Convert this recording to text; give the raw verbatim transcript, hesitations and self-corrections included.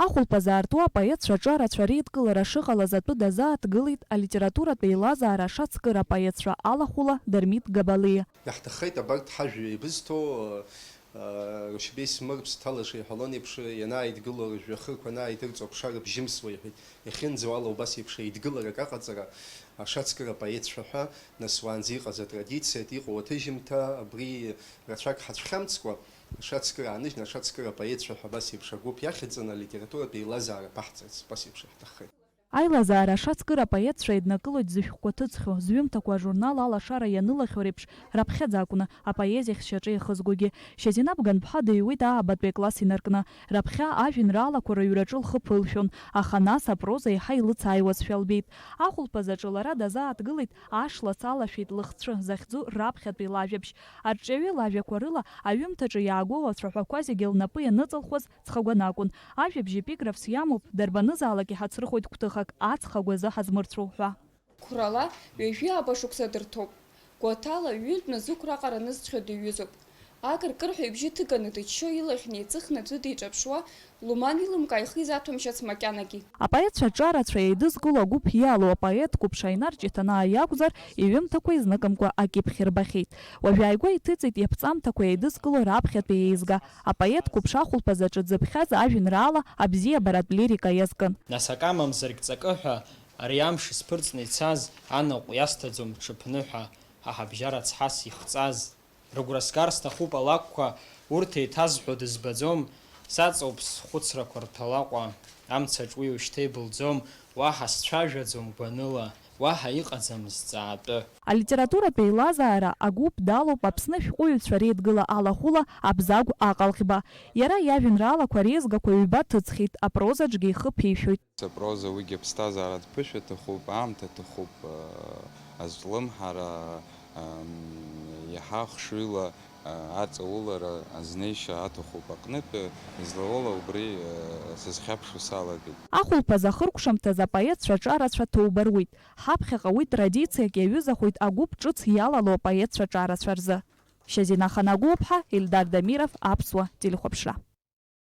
Ахәылԥазы аарту апоетцәа аҿарацәа реидкылара шыҟалаз атәы дазааҭгылеит алитературатә еилазаара ашацкыра апоетцәа алахәыла Дырмит Габалиа. Иаҳҭаххеит абарҭ ҳажәҩа еибызҭо, Рушьбеи Смыр Ԥсҭала шиҳәалон еиԥш, ианааидгыло, рыжәҩахырқәа анааидырҵо, аԥша рыбжьымсуа, иҳәеит. Иахьынӡоу ала убас еиԥш еидгыларак аҟаҵара ашацкыра апоетцәа ҳәа, нас уаанӡа иҟаз атрадициа, иҟоу аҭыжьымҭа, абри рацәак ҳацәхьамҵкәа, ашацкыра ааныжьны, ашацкыра апоетцәа ҳәа абас еиԥш агәыԥ иахьаҵаны алитературатә еилазаара ԥаҳҵарц, убас еиԥш иаҳҭаххеит. Аилазаара ашацкыра апоетцәа еиднакылоит зышәҟәқәа ҭыҵхьоу, зҩымҭақәа ажурнал Алашара ианылахьоу реиԥш, раԥхьаӡа акәны, апоезиа ахьшьаҿа иахызгогьы. Шьазина Бганԥҳа дыҩуеит аабатәи акласс инаркны. Раԥхьа ажәеинраалақәа рыҩраҿы лхы ԥылшәон, аха нас апроза еиҳа илыцааиуазшәа лбеит. Ахәылԥазаҿы лара дазааҭгылеит Ашла салашәеит лыхцәы захьӡу раԥхьатәи лажәабжь. Арҿиаҩы лажәақәа рыла аҩымҭаҿы иаагәоу ацәаҳәақәа зегьы лнапы ианыҵылхуаз ҵхагәан акәын. Ажәабжь епиграфс иамоуп, дарбанызаалак иҳацрыхоит гәҭыхак, аҵх агәазы ҳазмырцәоу ҳәа. Қәрала ҩажәи ааба шықәса дырҭоуп. Гәаҭала ҩынтә назықәра аҟара нызцәҟьо дыҩызоуп. Акыркырҳәа ибжьы ҭыганы дыччо, илахь неиҵыхны аӡәы диҿаԥшуа, Луман илымкаа ихы изаҭәамшьац макьанагьы. Апоетцәа аҿарацәа еидызкыло агәыԥ иалоу апоет Қәыԥш Аинар Ҷыҭанаа иакәзар, иҩымҭақәа изныкымкәа акьыԥхь рбахьеит. Уажә ааигәа иҭыҵит иаԥҵамҭақәа еидызкыло раԥхьатәи еизга. Апоет Қәыԥш ахәылԥазаҿы дзыԥхьаз ажәеинраала абзиабаратә лирика иазкын. Нас акы амамзаргь ҵакы ҳәа, ари амш исԥырҵны ицаз, анаҟә иасҭаӡом ҽыԥныҳәа, ҳа ҳабжьара цҳас ихҵаз. Рыгәра сгар сҭахуп алакәқәа, урҭ еиҭазҳәо дызбаӡом, саҵоуп схәыцрақәа рҭалаҟәа, амцаҿ уи ушьҭа ибылӡом, уаҳа сцәажәаӡом гәаныла, уаҳа иҟаӡам зҵаатәы. Алитературатә еилазаара агәыԥ далоуп Аԥсны ашәҟәыҩҩцәа реидгыла алахәыла Абзагә Аҟалӷьба. Иара иажәеинраалақәа реизгақәа ҩба ҭыҵхьеит, апрозаҿгьы ихы ԥишәоит. Апроза уигьы аԥсҭазааратә ԥышәа ҭахуп, аамҭа ҭахуп, азҿлымҳара, ам, иаҳа хшыҩла, а, аҵаулара азнеишьа аҭахуп аҟнытә, излауала убри, а, сызхьаԥшуа салагеит. Ахәылԥаз ахыркәшамҭаз апоетцәа аҿарацәа ҭоуба руит. Ҳаԥхьаҟа уи традициак иаҩызахоит агәыԥ ҿыц иалало апоетцәа аҿарацәа рзы. Шьазина Ханагәыԥҳа, Ельдар Дамиров, Аԥсуа телехәаԥшра.